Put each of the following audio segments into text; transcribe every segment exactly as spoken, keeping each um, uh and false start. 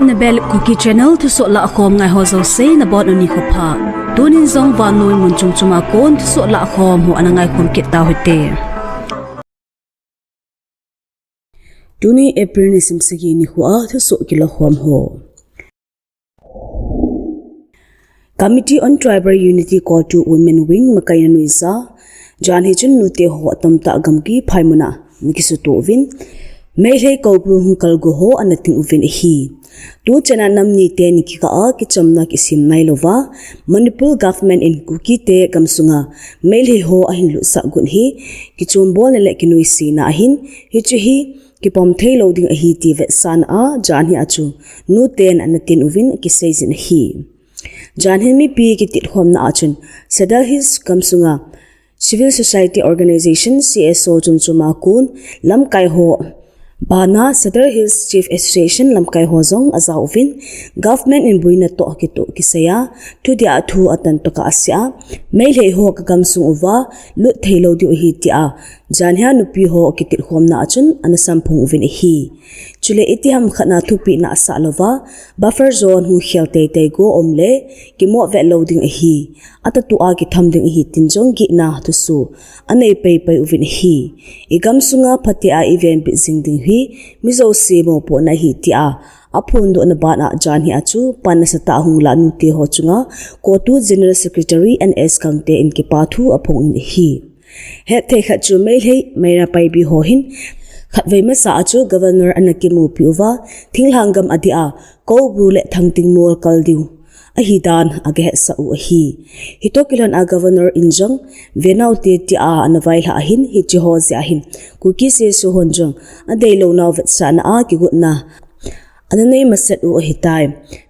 Nabel Kuki Channel thusoh lahkhom ngai ho jouse nabonun nikho pha. Tunin jong vannoi mun chom chom a kon thusoh lahkhom ho ana ngaikhom kit tauhite. Tuni April nisim sagi nikho a thusoh kilakhom ho. Committee on Tribal Unity CoTU Women Wing makaina nuija, janhi chun nute ho atamtah gamgi phaimun a ana kisuto uvin, Meitei Koubru hung kalgo ho ana ting uvin ahi. Tuchan a nam nite ni kikah a kichamna kisem nailouva, Manipur government in Kukite gamsunga Meitei ho ahin lutsah got hi kichombolna le kinoisena ahin, hiche hi kipom theilou ding ahi ti vetsahna a janhi a chu nuten ana tin uvin akiseijin ahi. Janhi mipi kitilkhomna a chun Sadar Hills gamsunga Civil Society Organization, C S O, chom chom a kon lamkai ho bana Sadar Hills Chief Association lamkai ho jong ajao uvin, government in boina toh kitoh kisei a, thudih a thu atan toh a asei a, Meitei ho kagamsung uva lut theilou diu ahi tia janhi a nupi ho kitilkhomna a chun ana samphong uvin ahi. Chule itiham khat na thupehna asah louva, buffer zone hung khel teitei go um le kimoh vet lou ding ahi. Atah'a kitham ding ahi tin jong gihna thusoh anei paipai uvin ahi. Igamsunga phatea ivenbit jing ding hi mi jouse mopohna ahi tia aphondohna bana janhi a chu pan nasatah a hung lah nute ho chunga CoTU General Secretary N S Gangte in kipathu aphongin ahi. Hetthei khat chu Meitei Meira Paibi ho hin khatvei masa a chu Governor ana kimupi uva, thinglhang gam adeh a Koubru le Thangtingmol kal diu ahidan agahetsah u ahi. Hitoh kilhon a Governor in jong venaute tia ana vailhah ahin, hiche ho jeh a hin Kuki C S O hon jong adeilou nau vetsahna a kigotna ana nei masat u ahitai.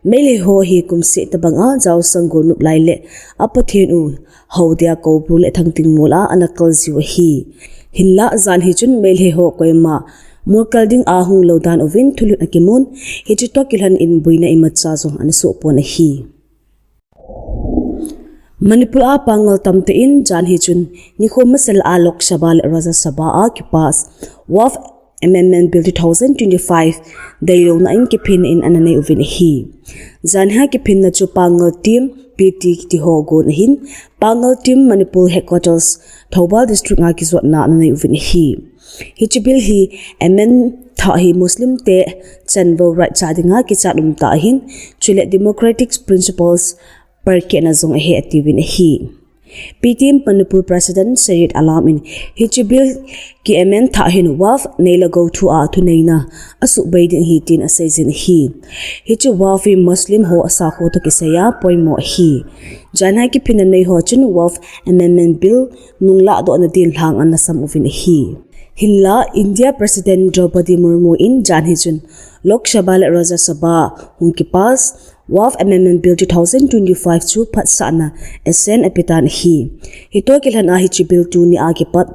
Meitei ho hi kumseh tobang a jaosang golnop lai le a Pathen u houdia Koubru le Thangtingmol a ana kal jiu ahi. Hinlah janhi chun Meitei ho koima molkal ding a hung lou dan uvin thulut akimun, hiche toh kilhon in boina imacha jong ana sohpon ahi. Manipur a pangal tamtah in janhi chun nikho masala a Lok Sabha le Rajya Sabha a kipass Waqf Amendment Bill two thousand twenty-five deilouna in kiphinna in ana nei uvin ahi. Janhi a kiphinna chu Pangal Team P T kiti ho gon ahin, Pangal Team Manipur Headquarters Thoubal District a kijotna ana nei uvin ahi. Hiche bill hi amend thah hi Muslim te chanvo right cha dinga kichat um tah ahin, chule democratic principles perkehna jong ahi atiuvin ahi. P T M Manipur President Shahid Alam in hiche bill ki amend thah hin Waqf nei le gou thu a thuneina asuhbei ding ahi tin aseijin ahi. Hiche Waqf hi Muslim ho asakho toh kisai a poimo ahi. Janhi a kiphinna nei ho chun Waqf Amendment Bill nunglah dohna din lhang ana sam uvin ahi. Hinlah India President Draupadi Murmu in janhi chun Lok Sabha le Rajya Sabha hung kipass Waqf Amendment Bill two thousand twenty-five chu phatsahna assent apetan ahi. Hitoh kilhon a hiche bill tuni a kipat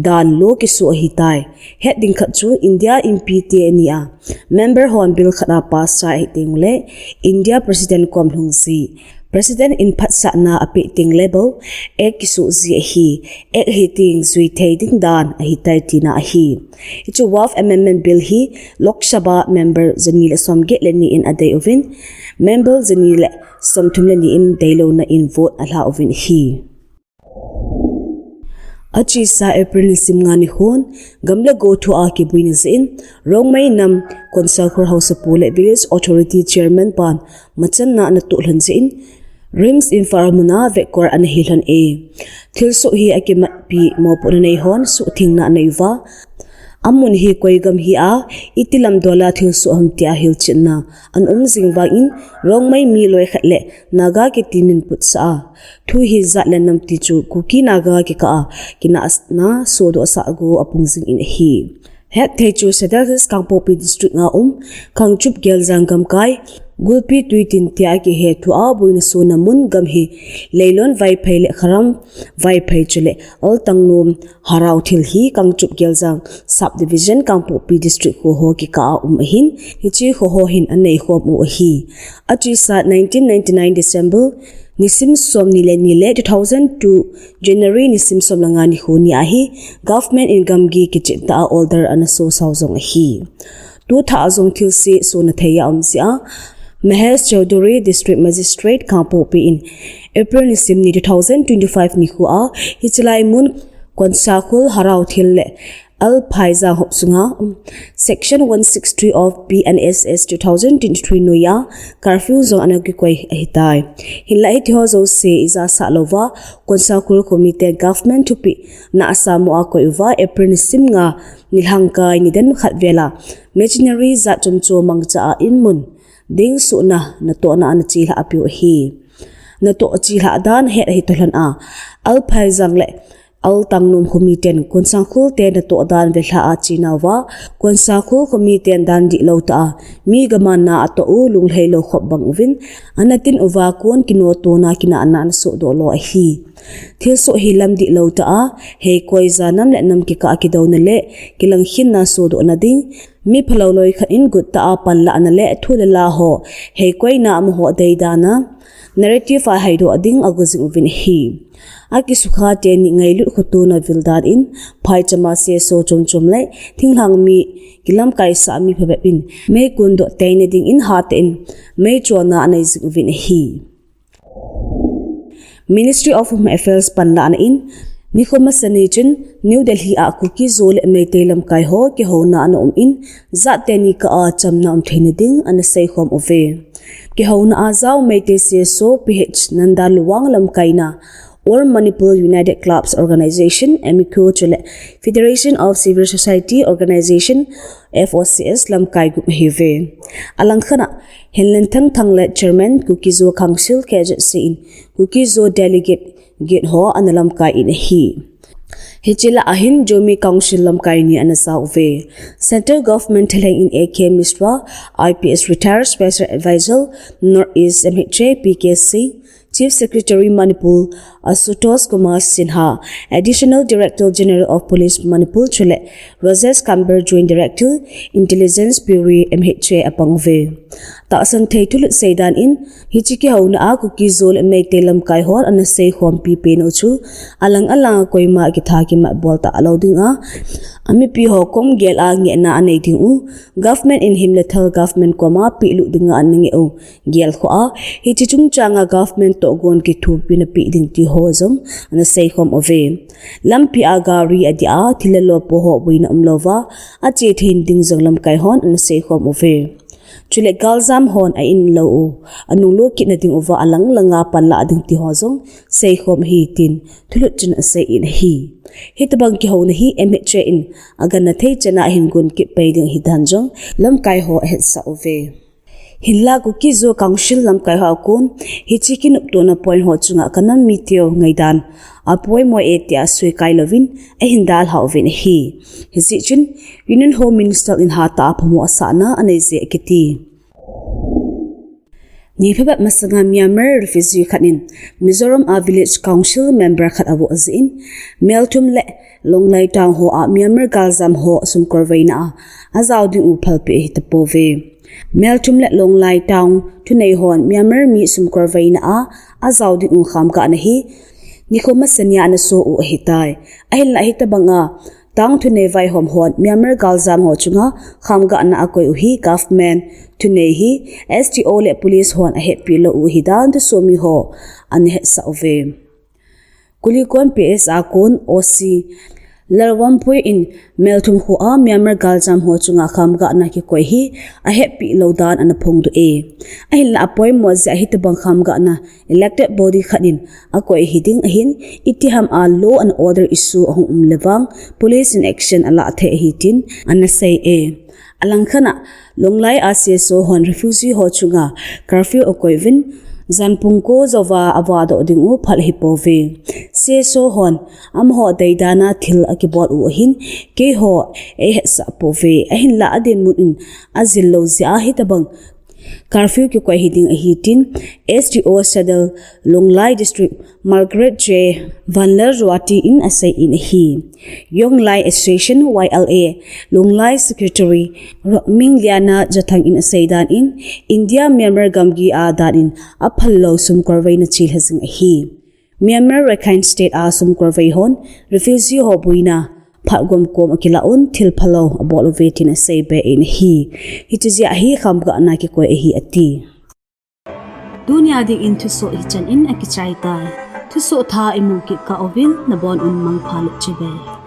dan lo kisoh ahitai. Het ding khat chu India inpi te ni a member hon bill khat a pass cha ahi teng le India President kom lhung ji, President in phatsahna apeh teng le bou Act kisoh ji ahi. Act hi teng jui thei ding dan ahitai tina ahi. Hiche Waqf Amendment Bill hi Lok Sabha member jani le somget le ni in adei uvin, member jani le somthum le ni in deilouna in vote alha uvin ahi. Achesa April nisim nga nikhon, gam le go thu a kiboina jeh in, Rongmei nam Konsalkhor haosapu le Village Authority Chairman pan machanna ana toh lhon jeh in, RIMS Imphal muna vetkol ana hi lhon e. Thilsoh hi akimatpi mopohna nei hon suhthengna anei uva, amun hi koi gam hi a, iti lam dol a thilsoh ham tia hilchetna ana um jing vangin, Rongmei mi loikhat le Naga kiti min putsah a, thu hi jat le nam ti chu Kuki Naga kikah a kinahna sodoh sah go apung jingin ahi. Hetthei chu Sadar Hills Kangpokpi District a um Kangchup Geljang gamkai, Gulpi Tuitin tia kihethu a boina sona mun gam hi Leilon Vaiphei le Kharam Vaiphei chule Altangnom Harao thil hi Kangchup Geljang Subdivision Kangpokpi District kho ho kikah a um ahin, hiche kho ho hin anei khom u ahi. Achesa nineteen ninety-nine December nisim somni le ni le two thousand two January nisim som le nga nikho ni ahi, government in gamgi kicheh tah a order ana sosao jong ahi. tu thah jong thilse sona thei a um jeh a Mahesh Chaudhary, District Magistrate, Kangpokpi in April nisim ni two thousand twenty-five nikho a hiche lai mun Konsakhul Harao Thil le Al Phaijang hop sunga, um, Section one six three of B N S S two thousand twenty-three noiya curfew jong ana kikoi ahitai. Hinlah hitiho jouse ijat sah louva, Konsakhul khomi ten government thupeh na asam u a akoi uva April nisim nga nilhangkai nidan khat vela machinery jat chomchom mangcha a in mun ding suhna natohna ana chelhah apiu ahi. Natoh chelhah dan het ahi toh lhon a, Al Phaijang le Al Tangnom khomi ten Konsakhul te natoh dan velha a chenauva, Konsakhul khomi ten dan dihlou tah a mi gamanna atoh u lunglhai lou khop bang uvin, ana tin uva kon kinotona kinahna ana sohdoh lou ahi. Thilsoh hi lam dihlou tah a, heikoi ja nam le nam kikah a kidouna le kilangkhinna sohdohna ding, mi phalou loi khat in guttah a panlahna le thu le la ho heikoina amaho deidana narrative a haidoh ding ago jing uvin ahi. Akisukha teni ngailut khotona vil dan in phaichama seso chomchom le thinglhang mi kilamkaisah mi phabep in mei kondoh teina dingin hatah in mei cholna anei jing uvin ahi. Ministry of Home Affairs panlahna in nikho masani chun New Delhi a Kuki-Zo le Meitei lamkai ho kihouna ana um in, jat teni kah a chamna um theina ding ana seikhom uve. Kihouna a jao Meitei seso P H Nanda Luwang lamkaina All Manipur United Clubs Organization, M U C O, chule Federation of Civil Society Organization, F O C S lamkai gup ahiuve. Alangkhat a Henlenthang Thang le Chairman Kuki-Zo Council K Z C in Kuki-Zo delegate get ho ana lamkai in ahi. Hiche lah a hin Zomi Council lamkai ni ana jao uve. Central Government thalheng in A K Mishra, I P S retired special advisor, North East M H A, P K Singh, Chief Secretary Manipur, Ashutosh Kumar Sinha, Additional Director General of Police Manipur chule Rajesh Kamble, Joint Director, Intelligence Bureau, M H A apang uve. Tahsan thei thulut seidan in, hiche kihouna a Kuki-Zo le Meitei lamkai hon ana seikhompi peh u chu, alang alang a koima kitha kimat bol talou ding a, amipi ho kom gel a ngehna anei ding u, government in him le thal government koma pehlut dinga ana ngeh u, gel khoh a, hiche chungchang a government tohgon kithopina peh ding ti ho jong ana seikhom uve. Lampi a gari adih a, thil le lo po ho boina umlouva, ache thei ding jong lamkai hon ana seikhom uve. Chule galjam hon a in lou u, anunglut kitna ding uva alang langa panlah ding ti ho jong seikhom ahi tin thulut chun asei in ahi. Hitobang kihouna hi M H A in agangthei chan a hin gon kit pai ding ahi dan jong lamkai ho ahetsah uve. Hinlah Kuki-Zo Council lamkai ho a kon, hiche kinoptona point ho chunga kanam miteu ngaidan apoimo e tia suikai louvin ahin dalha uvin ahi. Hijeh chun Union Home Minister in hatah a phamo asahna anei je akiti. Ni phabep masanga Myanmar refugee khat in Mizoram a village council member khat avoh jeh in Melthum le Lawngtlai town ho a Myanmar galjam ho sumkolveina a ajao ding u phalpeh ahi tapouve. Melthum le Lawngtlai town thunei hon Myanmar mi sumkolveina a ajao ding u khamgahna hi nikho masani a ana so u ahitai. Ahinlah hitobang a town thunei vaihom hon Myanmar galjam ho chunga khamgahna akoi u hi government thunei hi S D O le police hon ahetpi lou u ahi dan thusomi ho ana hetsah uve. Kulikorn P S a kon O C Lalwanpui in Melthum kho a Myanmar galjam ho chunga khamgahna kikoi hi ahetpi lou dan ana phongdoh e. Ahinlah apoimo jeh a hitobang khamgahna elected body khat in akoi hiding ahin, itiham a law and order issue ahung um le vang police in action alah thei ahi tin ana sei e. Alangkhat a Lawngtlai a C S O hon refugee ho chunga curfew akoi uvin, jan pung ko jouva avahdoh ding u phal ahipouve. C S O hon amaho deidana thil akibol u ahin, keiho eihetsah pouve. Ahinlah adinmun in ajil lou jeh a hitobang curfew kikoi hiding ahi tin S D O Sadar Lawngtlai District Margaret J Vanlalruati in asei in ahi. Young Lai Association, Y L A, Lawngtlai Secretary Rokming Liana Jathang in asei dan in, India Myanmar gamgi a dan in aphal lou sumkolveina chelha jing ahi. Myanmar Rakhine State a sumkolvei hon refugee ho boina phat gomkom akilah un, thil phalou abol uve tin aseibe in ahi. Hiche jeh a hi khamgahna kikoi ahi ati. Tunia dingin thusoh hichan in akichai tai. Thusoh thah imu kit kah uvin nabon un mangpha le chibai.